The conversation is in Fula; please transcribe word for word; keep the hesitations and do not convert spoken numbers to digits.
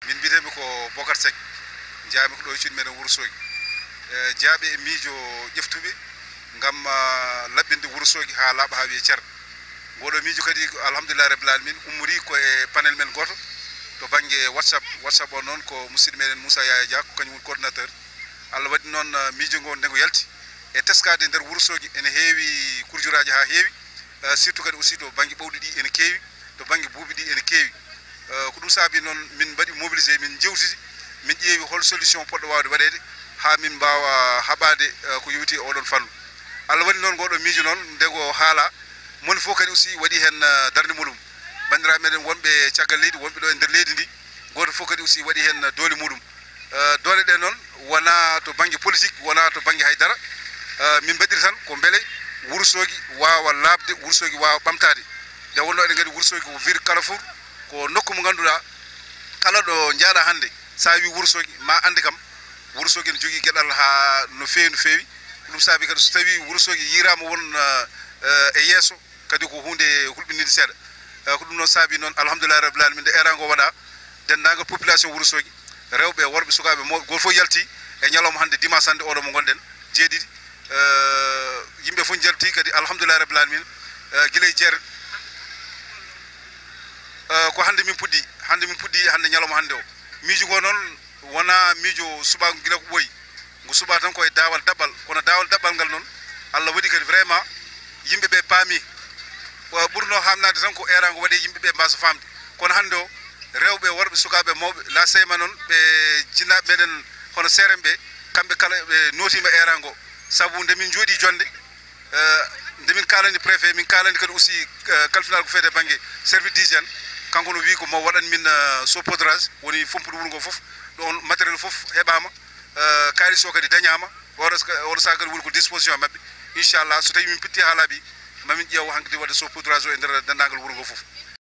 Min mbiyetee-mi ko Bocar Seck, njeyaa-mi ko ɗo e cuuɗi meɗen Wuro Soogi. E, jeyaaɓe e miijo ƴeftuɓe ngam, ah, laɓɓinde Wuro Soogi haa laaɓa haa wiya cer. Ngooɗoo miijo kadi, alhamdulillahi rabbil alamin, ummorii ko e panel men gooto to bannge WhatsApp. WhatsApp o noon ko musidɗo meɗen Moussa Yaya Dia, ko kañum woni coordinateur. Allah waɗi noon, ah, miijo ngo nde ngo yalti e teskaade nder Wuro Soogi ene heewi kurjuraaji haa heewi, ah, surtout kadi aussi to bannge ɓawɗi ɗi ene keewi, to bannge buubi ɗi ene keewi. Eh, ko ɗum saabi noon min mbaɗi mobilisé, min njewtidi, min ƴeewi hol solution poɗɗo waawde waɗeede haa min mbaawa haɓaade, eh, ko yowiti e oɗon fannu. Allah waɗi noon ngooɗoo miijo noon, nde ngo haala, moni fof kadi aussi waɗi heen, eh, darnde muɗum. Banndiraaɓe meɗen wonɓe caggal leydi, wonɓe ɗo e nder leydi ndi, gooto fof kadi aussi waɗi heen, eh, doole muɗum. Eh, doole ɗe noon wonaa to bannge politique, wonaa to bannge hay dara. Eh, min mbaɗiri tan ko mbele Wuro Soogi waawa laaɓde, Wuro Soogi waawa ɓamtaade. Nde wonnoo eɗen nganndi Wuro Soogi ko ville carrefour, ko nokku mo ngannduɗaa kala ɗo njaaɗa hannde, so a wii Wuro Soogi, ma annde kam Wuro Soogi ene jogii geɗal haa no feewi, no feewi. Ko ɗum saabi kadi so tawii Wuro Soogi yiyraama won, eh, eh, e yeeso, kadi ko huunde hulɓininde seeɗa. Eh, ko ɗum noon saabi noon, alhamdulillahi rabbil alamin, nde eeraango waɗa, denndaangal population Wuro Soogi, rewɓe, worɓe, sukaaɓe, mawɓe, gooto fof yalti e ñalawma hannde, dimanche hannde oɗo mo ngonɗen, jeeɗiɗi. Eh, yimɓe fof njalti kadi, alhamdulillahi rabbil alamin, eh, gila e jeere. Eh, ko hannde min puɗɗi, hannde min puɗɗi, hannde ñalawma hannde o. Miijo ngo noon wonaa miijo suɓaagu gila ko ɓooyi. Ngu suɓaa tan ko e daawal daɓɓal. Kono daawal daɓɓal ngal noon, Allah waɗi kadi vraiment yimɓe ɓe paami. Wa-, ɓurnoo haamnaade tan ko eeraango waɗee yimɓe ɓe mbaasa faamde. Kono hannde o, rewɓe, worɓe, sukaaɓe, mawɓe, la seyma noon, ɓe jinnaaɓe meɗen hono seeren ɓe, kamɓe kala ɓe nootiima eeraango. Sabu nde min njooɗii jonnde, eh, nde min kaalani préfet, min kaalani kadi aussi, eh, kalfinaaɗo ko feete bannge service d'hygiène, kanko no wii ko mo waɗan min, eh, saupoudrage, woni fompude wuro ngo fof, ɗon matériel fof heɓaama, eh, kaalis o kadi dañaama, oɗo sa-, oɗo sahaa kadi woni ko disposition maɓɓe. Inchallah, so tawii min pitti haa laaɓi, mamin ƴeew hankadi waɗde saupoudrage o e nder denndaangal wuro ngo fof.